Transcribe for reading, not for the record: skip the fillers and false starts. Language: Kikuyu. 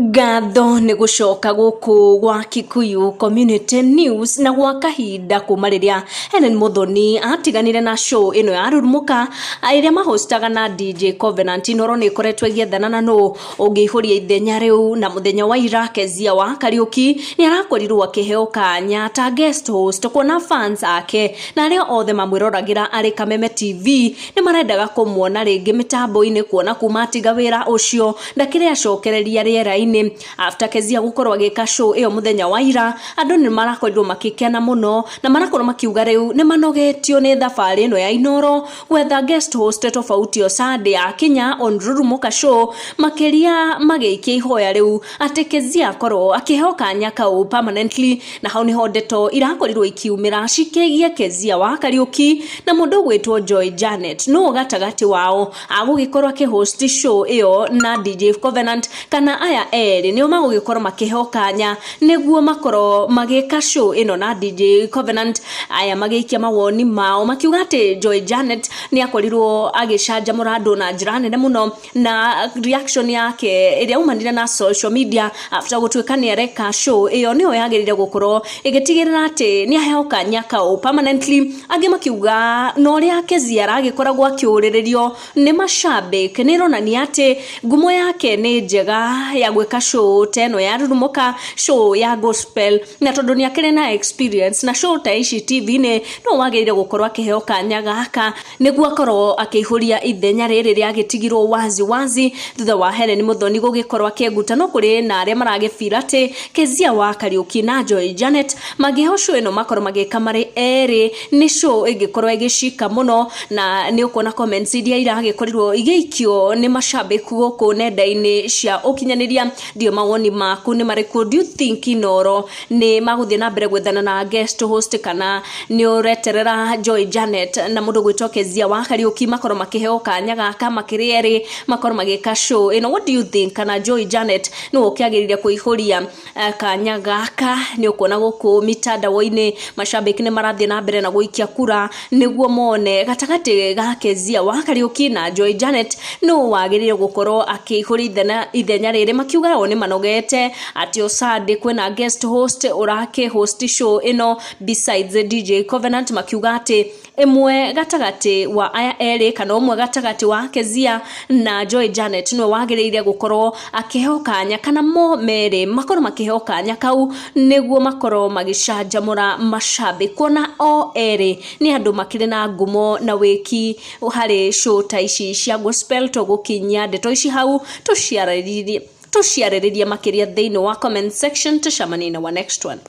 Ngatho nĩ gũcoka gũkũ gwa Kikuyu Community News na gwa kahinda kuma rĩrĩa Hellen Muthoni atiganire na show ĩno ya Rurumuka ĩrĩa mahostaga na DJ Covenant. Inooro nĩ ĩkoretwo ĩgĩethana na nũ ũngĩihũria ithenya rĩu, na mũthenya wa ira Kezia wa Kariũki nĩ arakorirwo akĩheo kanya ta guest host, kuona fans ake na arĩa othe mamwĩroragĩra arĩ Kameme TV nĩ marendaga kũmuona rĩngĩ mĩtambo-inĩ, kuona kuma atiga wĩra ũcio ndakĩrĩ acokereria rĩera-inĩ. After Kezia gũkorwo agĩka show ĩyo mũthenya wa ira, andũ nĩ marakorirwo makĩkena mũno na marakorwo makiuga rĩu nĩ manogetio nĩ thabarĩ ĩno ya Inooro gwetha guest host tofauti o Sunday yakinya on Rurumuka show, makĩria magĩikia ihoya rĩu atĩ Kezia akorwo akĩheo kanya kau permanently. Na hau niho ndeto irakorirwo ikiumĩra cikĩgie Kezia wa Kariũki na mũndũ ũgwĩtwo Joy Janet, nũ gatagatĩ wao agũgĩkorwo akĩhost show ĩyo na DJ Covenant, kana aya erĩ nĩo magũgĩkorwo makĩheo kanya nĩguo makorwo magĩka show ĩno na DJ Covenant. Aya magĩikia mawoni mao makiuga atĩ Joy Janet nĩ akorirwo agĩcanjamũra andũ na njĩra nene mũno na reaction yake ĩrĩa aumanire na social media after gũtuĩka nĩ areka show ĩyo, nĩyo yagĩrĩire gũkorwo ĩgĩtigĩrĩra atĩ nĩ aheo kanya kau permanently. Angĩ makiuga na ũrĩa Kezia aragĩkoragwo akĩũrĩrĩrio nĩ mashabik nĩ ĩronania atĩ ngumo yake nĩ njega ya gwĩka show ta ĩno ya Rurumuka, show ya gospel, na tondũ nĩ akĩrĩ na experience na show ta ici TV-inĩ, no wagĩrĩire gũkorwo akĩheo kanya gaka nĩguo akorwo akĩihũria ithenya rĩrĩ rĩagĩtigirwo wazi wazi thutha wa Helen Muthoni gũgĩkorwo akĩenguta. No kũrĩ na arĩa maragĩbira atĩ Kezia wa Kariũki na Joy Janet mangĩheo show ĩno makorwo magĩka marĩ erĩ, nĩ show ĩngĩkorwo ĩgĩcika mũno. Na nĩ ũkuona comments iria iragĩkorirwo igĩikio nĩ mashabiki gũkũ nenda-inĩ cia ũkinyanĩria. Ndio mawoni maku nĩ marĩkũ? Do you think Inooro nĩ magũthiĩ na mbere gwethana na guest host, kana nĩ ũreterera Joy Janet na mũndũ gwĩtwo Kezia wa Kariũki makorwo makĩheo kanya gaka makĩrĩ erĩ makorwo magĩka show ĩno? What do you think? Kana Joy Janet nĩwe ũkĩagĩrĩire kũihũria kanya gaka? Nĩ ũkuona gũkũ mitandao-inĩ mashabiki nĩ marathiĩ na mbere na gũikia kura nĩguo mone gatagatĩ ga Kezia wa Kariũki na Joy Janet nũ wagĩrĩire gũkorwo akĩihũria ithenya rĩrĩ, makiuga o nĩ manogete atĩ o Sunday kwĩna guest host ũrakĩ host show ĩno besides DJ Covenant, makiuga atĩ ĩmwe gatagatĩ wa aya erĩ kana ũmwe gatagatĩ wa Kezia na Joy Janet nĩwe wagĩrĩire gũkorwo akĩheo kanya, kana mo merĩ makorwo makĩheo kanya kau nĩguo makorwo magĩcanjamũra mashabiki, kuona o erĩ nĩ andũ makĩrĩ na ngumo na wĩki harĩ show ta ici cia gospel. Tũgũkinyia ndeto ici hau, tũciarĩrĩrie makĩria thĩinĩ wa comment section. Tũcemanie na wa next one.